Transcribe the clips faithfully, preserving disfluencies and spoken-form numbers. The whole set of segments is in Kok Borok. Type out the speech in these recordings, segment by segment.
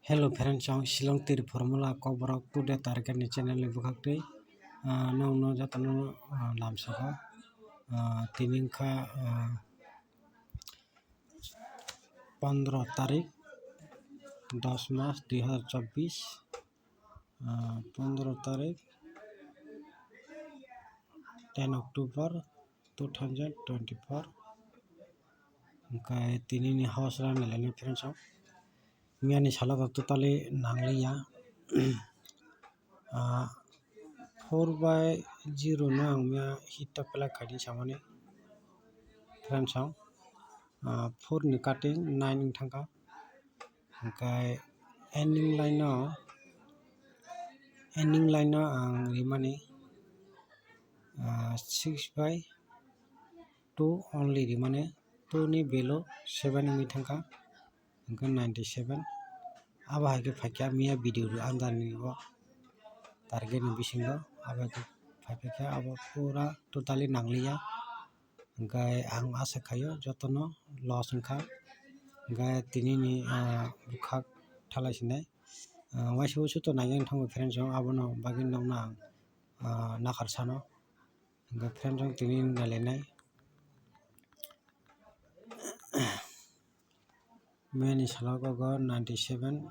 Hello friends, ang Shillong Tiri Formula Kokborok Today Target ni channel ni bwkhak twi, ah, nokno jotono, ah, lamsogo. Ah, tini wngkha, ah, pondro tarik, dos mas dui hazar chobbish, ah, pondro tarik, ten October two thousand twenty-four. Hwnkhe tini ni house run nai lainai friends rok. Miyani salo totally nangliya. Ah, four by zero no ang miya hit ta play khaidi samani friends rok. Ah, four ni cutting nine wng thangkha. Hwnkhe ending line no, ending line no ang rimani, ah, six by two only rimani, two ni value seven wngwi thangkha, hwnkhe ninety seven. Abo hai khe phaikha miya video rw under ni o target ni bisingo, abo hai khe phaikha, abo pura totally nangliya. Hwnkhe ang asa khaio jotono loss wngkha. Hwnkhe tini ni, ah, bwkhak thalai sinai, ah, waisa waisa to naiya wng thango friends rok, abono bagwi nokno ang, ah, nakhar sano. Hwnkhe friends rok tini nailainai. Miyani salo gogo ninety seven,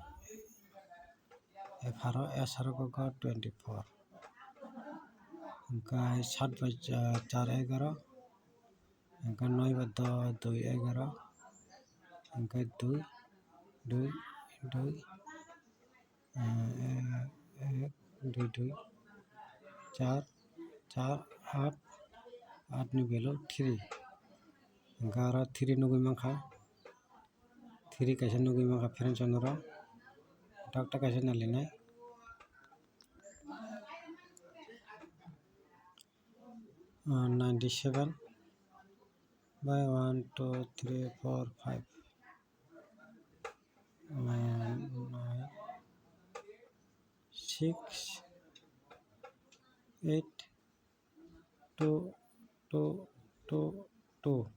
epharo esaro gogo twenty four. Hwnkhe sat bai cha-, char egaro, hwnkhe noi bai do dui egaro, hwnkhe dui, dui, dui, eh, ek, dui, dui, char, char, aat, aat ni value three. Hwnkhe aro three nugwi mankha. Three kaisa nugwi mankha friends rok norok. Dokta kaisa nailainai. Ah, ninety seven by one, two, three, four, five. Ah, nine, six, eight, two, two, two, two,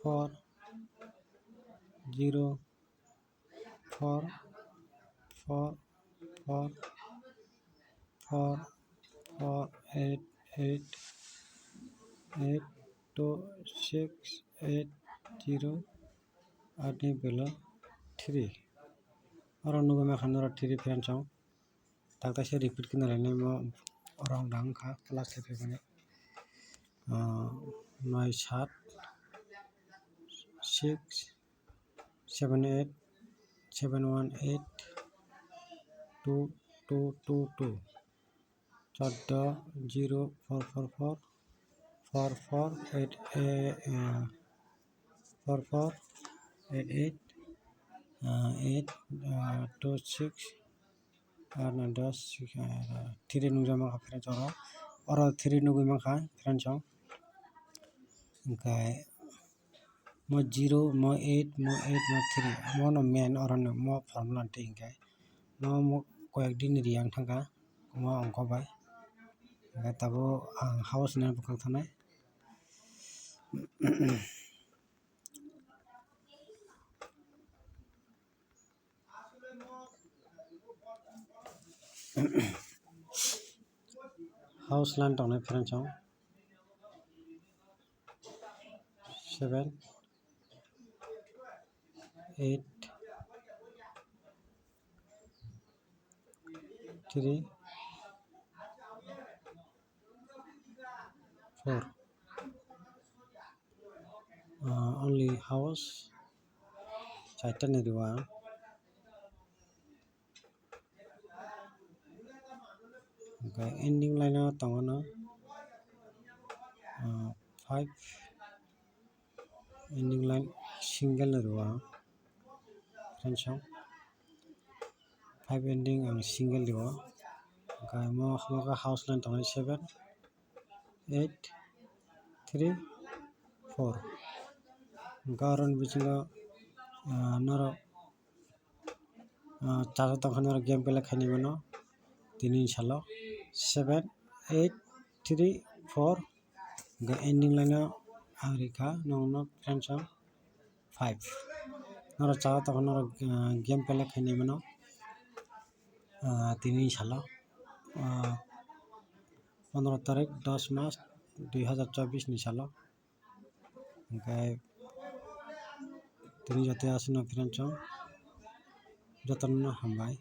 four, zero, four, four, four, four, four, eight, eight, eight, two, six, eight, zero, ani value three. Oro nugwi mankha norok three friends rok. Tak tak se repeat khe nai lainai mo rong dang kha plus khe phaimani. Ah, noi sat six seven eight seven one eight two two two two, chordo zero four four four four four eight, eh, eh, four four eight eight, ah, eight, ah, two six, ah, no, dos, ah, three nukjak mankha friends oro, oro three nugwi mankha friends rok, hwnkhe mo zero, mo eight, mo eight, mo three, mo no main oro no mo formula twi hwnkhe mo, mo koyek din ri yang thangkha mo ongkho bai, hwnkhe tabuk ang house ni bwkhak thanai. House line tongnai friends rok seven, eight, three, four. Ah, only house chaita ni rw ang. Hwnkhe ending line o tongo no, ah, five, ending line single ni rw ang friends rok. Five ending ang single rw o. Hwnkhe mo house line tongnai seven, eight, three, four. Hwnkhe aro ni bisingo, ah, norok, ah, chajak tongkha norok game belai khainai mano. Tini ni salo seven, eight, three, four. Hwnkhe ending line o ang rikha nokno friends rok five. Norok chao tongkha norok, ah, game play khainai mano, ah, tini salo, ah, pondro tarik dos mas dui hazar chobbish ni salo. Hwnkhe tini joto aswkno friends, jotono hambai.